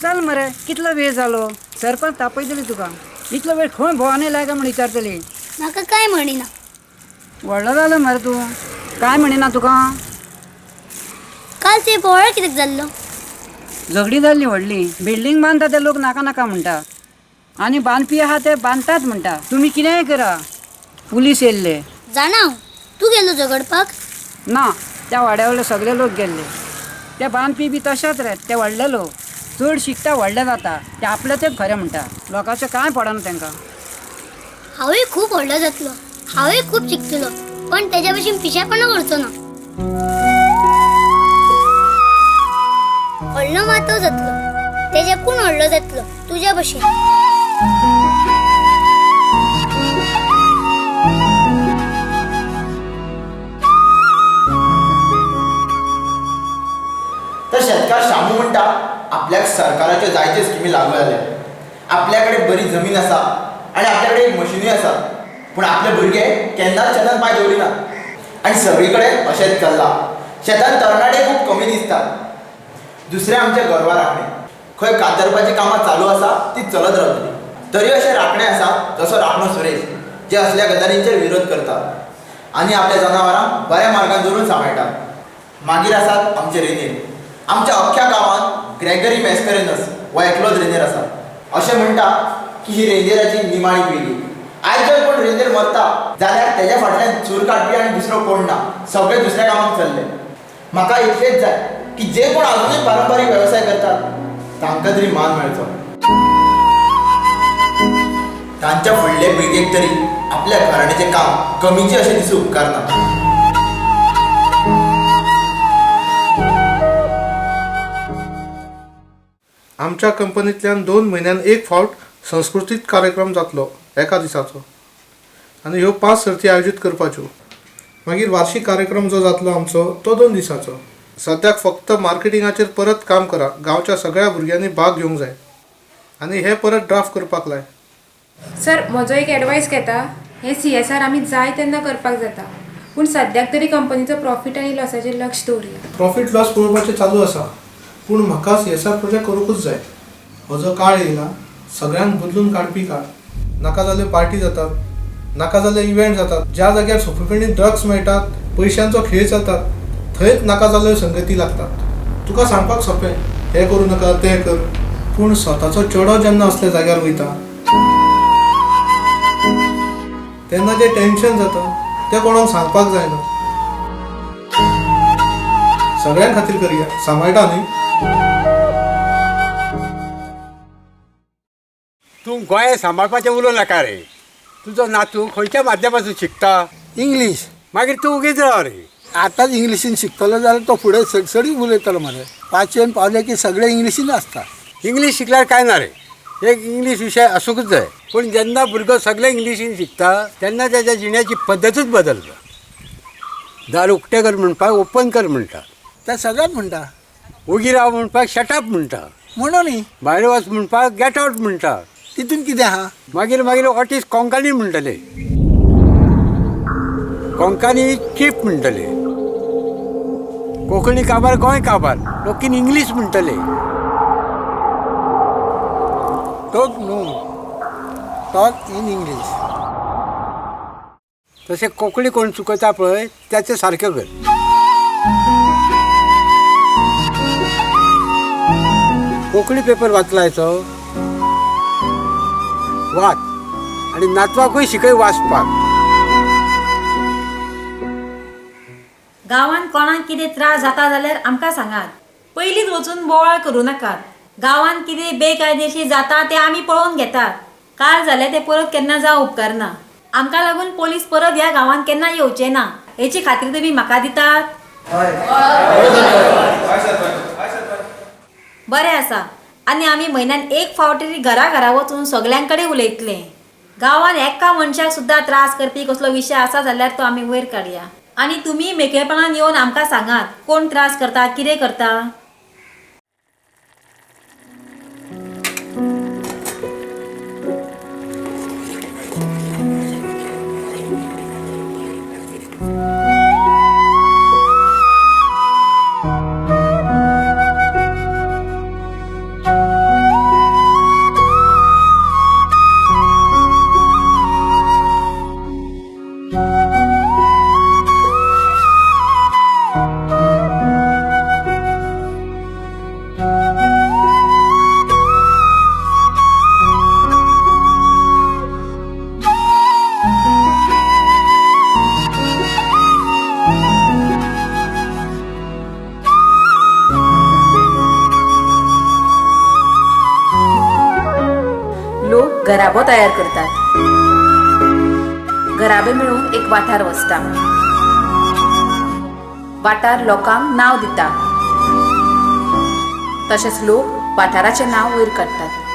चल मरे, कितलो वेळ जालो? सरपंच तापयतली तुका. इतलो वेळ खंय भोंवने लायका म्हण विचारतली. म्हाका काय म्हणिना. व्हडलो जालो मरे तूं, काय म्हणिना तुका? काल ते बोवाळ कित्याक जाल्लो? झगडी जाल्ली व्हडली. बिल्डींग बांदता ते लोक नाका नाका म्हणटा, आनी बांदपी आहा ते बांदतात म्हणटा. तुमी कितेंय करा, पुलीस येयल्ले. जाणा हांव, तूं गेलो झगडपाक? ना, त्या वाड्या वयले सगळे लोक गेल्ले. ते बांदपी बी तशेच रे, ते व्हडले लोक चड शिकता व्हडले जाता, ते आपलें तेच खरें म्हणटा. लोकांचें कांय पडना तांकां. हांवूय खूब व्हडलो जातलो, हांवूय खूब शिकतलो, पण तेज्या भशेन पिशेपणां करचो ना. व्हडलो मातो जातलो, तेज्याकून व्हडलो जातलो, तुज्या भशेन. तर शेतकार शामू म्हणटा आपल्याक सरकाराच्यो जायत्यो स्किमी लागू जाल्या, आपल्या कडेन बरी जमीन आसा आनी आपल्या कडेन एक मशिनूय आसा, पूण आपले भुरगे केन्नाच शेतान पांय दवरिनात आनी सगळी कडेन अशेंच चल्लां. शेतान तरणाटे खूब कमी दिसतात. दुसरें आमचे गोरवां राखणे, खंय कातरपाची कामां चालू आसा ती चलत रावतली. तरी अशे राखणे आसा जसो राखणो सुरेश, जे असल्या गजालींचेर विरोध करता आनी आपल्या जनावरांक बऱ्या मार्गान दवरून सांबाळटा. मागीर आसात आमचे रेनेर. आमच्या अख्ख्या गांवांत ग्रेगरी मॅस्करेनस हो एकलोच रेंदेर आसा. अशें म्हणटा की ही रेंदेराची निमाणी पिळगी. आयज जर कोण रेंदेर मरता जाल्यार तेज्या फाटल्यान चूर काडपी आनी दुसरो कोण ना, सगळे दुसऱ्या कामाक चल्ले. म्हाका इतलेंच जाय की जे कोण आजुनूय पारंपारीक वेवसाय करतात तांकां तरी मान मेळचो, तांच्या फुडले पिळगेक तरी आपल्या घराण्याचें काम कमीचें अशें दिसूं उपकारना. आमच्या कंपनींतल्यान 2 म्हयन्यान एक फावट संस्कृतीक कार्यक्रम जातलो एका दिसाचो, आनी ह्यो 5 सर्ती आयोजीत करपाच्यो. मागीर वार्षिक कार्यक्रम जो जातलो आमचो तो 2 दिसाचो. सद्याक फक्त मार्केटिंगाचेर परत काम करा. गांवच्या सगळ्या भुरग्यांनी भाग घेवंक जाय आनी हे परत ड्राफ्ट करपाक लाय. सर, म्हजो एक एडवायस घेता. हे CSR आमी जाय तेन्ना करपाक जाता, पूण सद्याक तरी कंपनीचो प्रॉफीट आनी लॉसाचेर लक्ष दवरुया. प्रॉफीट लॉस पळोवपाचें चालू आसा, पूण म्हाका CSR project करूंकूच जाय. हो जो काळ येयला सगळ्यांक बदलून काडपी काळ. नाका जाल्यो पार्टी जातात, नाका जाल्ले इव्हेंट जातात, ज्या जाग्यार सोंपेपणी ड्रग्स मेळटात, पयशांचो खेळ चलतात, थंयच नाका जाल्यो संगती लागतात. तुका सांगपाक सोंपें, हें करूं नाका तें कर, पूण स्वताचो चेडो जेन्ना असल्या जाग्यार वयता तेन्ना जें टेन्शन जाता तें कोणाक सांगपाक जायना. सगळ्यां खातीर करया, सांबाळटा न्ही? तूं गोंय सांबाळपाचें उलोवं नाका रे. तुजो नातू खंयच्या माध्यमातून शिकता? इंग्लीश. मागीर तूं उगीच राव रे. आतांच इंग्लिशीन शिकतलो जाल्यार तो फुडें सगळी उलयतलो मरे. 5वेन पावले की सगळे इंग्लिशीन आसता. इंग्लीश शिकल्यार काय ना रे, एक इंग्लीश विशय आसूंकच जाय. पूण जेन्ना भुरगो सगळे इंग्लिशीन शिकता तेन्ना तेच्या जिण्याची पद्दतूच बदलता. दार उक्तें कर म्हणपाक ओपन कर म्हणटा, ते सगळ्यात म्हणटा. उगी राव म्हणपाक शटअप म्हणटा, म्हणून भायर वच म्हणपाक गेट आवट म्हणटा. तितून कितें आहा? मागीर मागीर what is Konkani म्हणटले, कोंकणी चीप म्हणटले, कोंकणी काबार गोंय काबार, लोक इंग्लीश म्हणटले. टॉक न्हू, टॉक इन इंग्लीश. तशें कोंकणी कोण चुकयता पळय त्याचें सारकें कर. कोंकणी पेपर वाचला हेचो वाच, आनी नातवाकूय शिकय वाचपाक. गांवांत कोणाक कितें त्रास जाता जाल्यार आमकां सांगात, पयलींच वचून बोवाळ करूं नाकात. गांवांत कितें बेकायदेशीर जाता तें आमी पळोवन घेतात. काल जालें तें परत केन्ना जावं उपकारना. आमकां लागून पोलीस परत ह्या गांवांत केन्ना येवचे ना हेची खात्री तुमी म्हाका दितात? बरें आसा. आनी आमी म्हयन्यान एक फावट तरी घरा घरा वचून सगळ्यां कडेन उलयतले. गांवांत एका मनशाक सुद्दां त्रास करपी कसलो विशय आसा जाल्यार तो आमी वयर काडया. आनी तुमी मेकळेपणान येवन आमकां सांगात कोण त्रास करता, कितें करता. घराबो तयार करतात. घराबे मेळून एक वाठार वसता. वाठार लोकांक नांव दिता, तशेंच लोक वाठाराचें नांव वयर काडटात.